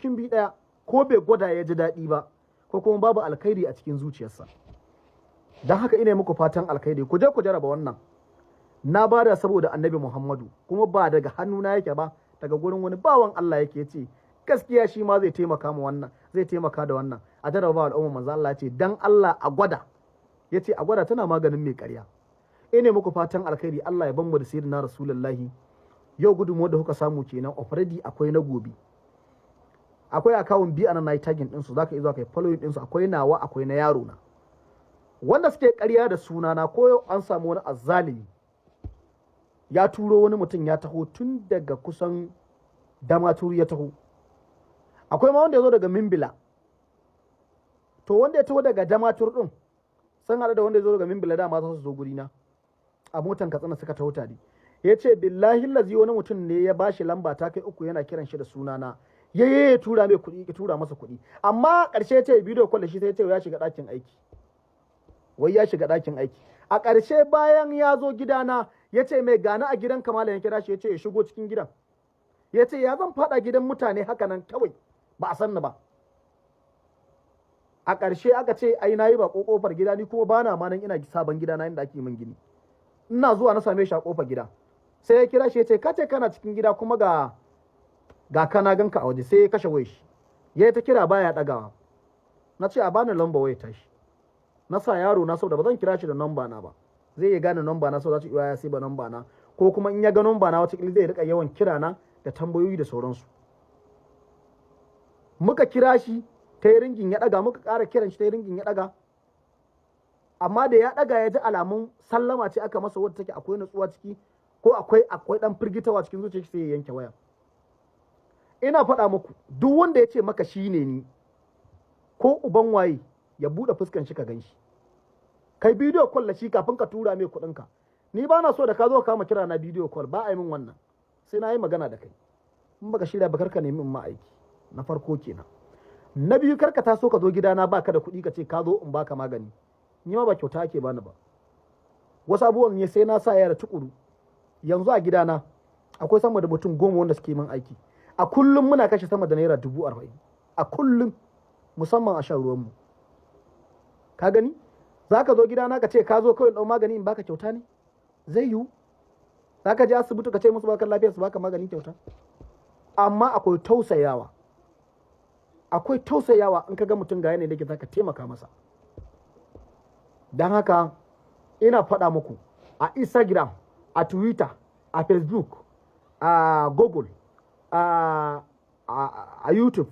Cikin bi ɗaya, ko bai gwada ya ji daɗi ba, ko kuma babu alkhairi a cikin zuciyarsa. Don haka ina muku fatan alkhairi, ku je ku jaraba wannan. Na bada saboda Annabi Muhammadu, kuma ba daga hannuna yake ba, daga gurin wani bawan Allah yake. Yace gaskiya shi ma zai taimaka mu wannan, zai taimaka da wannan a jaraba al'umma. Manzo Allah ce dan Allah a gwada, yace a gwada, tana maganin mai ƙarya. Ina muku fatan alkhairi, Allah ya bamu da Sayyidina Rasulullahi. Yau gudunmuwar da kuka samu kenan. Already akwai na gobe, akwai account bi anan, nayi tagging din su, zaka iya zuwa kai following din su. Akwai nawa, akwai na yaro na. Wanda suke ƙarya da sunana, ko yau an samu wani azzalimi ya turo wani mutum ya taho tun daga kusan Damaturu ya taho. Akwai ma wanda ya zo daga Mimbila. To, wanda ya taho daga Damaturu din sun haɗu da wanda ya zo daga Mimbila, dama za su zo gurina a motan Katsina suka taho tare. Ya ce billahi lazi wani mutum ne ya bashi lamba ta kai uku yana kiran shi da sunana, ya tura mai kuɗi, ya tura masa kuɗi. Amma ƙarshe ya ce bidiyo call shi, sai ya ce ya shiga ɗakin aiki, wai ya shiga ɗakin aiki. A ƙarshe bayan ya zo gidana, ya ce mai gani a gidan Kamala, ya kira shi, ya ce ya shigo cikin gidan. Ya ce ya zan faɗa gidan mutane haka nan kawai ba a sanni ba? A ƙarshe aka ce ai na yi ba ƙofar gida, ni kuma bana ma nan, ina sabon gida na inda ake min gini. Ina zuwa na same shi a ƙofar gida, sai ya kira shi, ya ce ka ce kana cikin gida, kuma ga kana ganka a waje. Sai ya kashe wayar shi, ya ta kira baya ɗagawa. Na ce a bani lamba wayar tashi. Na sa yaro na, saboda ba zan kira shi da namba na ba, zai iya gane namba na, saboda za su iya ya sai ba namba na, ko kuma in ya ga namba na wata zai rika yawan kira na da tambayoyi da sauransu. Muka kira shi, ta yi ringing ya ɗaga. Muka ƙara kiran shi, ta yi ringing ya ɗaga. Amma da ya ɗaga, ya ji alamun sallama ce aka masa wadda take akwai natsuwa ciki, ko akwai ɗan firgitawa cikin zuciyar, sai ya yanke waya. Ina faɗa muku, duk wanda ya ce maka shi ne ni, ko uban waye, ya buɗe fuskan shi ka gan shi, kai bidiyo call da shi kafin ka tura mai kuɗin ka. Ni ba na so da ka zo ka kama kira na bidiyo call, ba a yi min wannan, sai na yi magana da kai. In baka shirya ba, karka nemi in ma aiki. Na farko kenan. Na biyu, karka taso ka zo gidana baka da kuɗi ka ce ka zo in baka magani. Ni ma ba kyauta ake bani ba, wasu abubuwan ne sai na sa yara tukuru. Yanzu a gidana akwai sama da mutum 10 wanda suke min aiki. A kullum muna kashe sama da naira 40,000 a kullum, musamman a shan ruwanmu. Ka gani, za ka zo gidana ka ce ka zo kawai ɗau magani in baka kyauta ne? Zai yiwu? Za ka je asibiti ka ce musu baka lafiya su baka magani kyauta? Amma akwai tausayawa, akwai tausayawa. In ka ga mutum ga yanayin da ke, za ka taimaka masa. Don haka ina faɗa muku, a Instagram, a Twitter, a Facebook, a Google, a YouTube.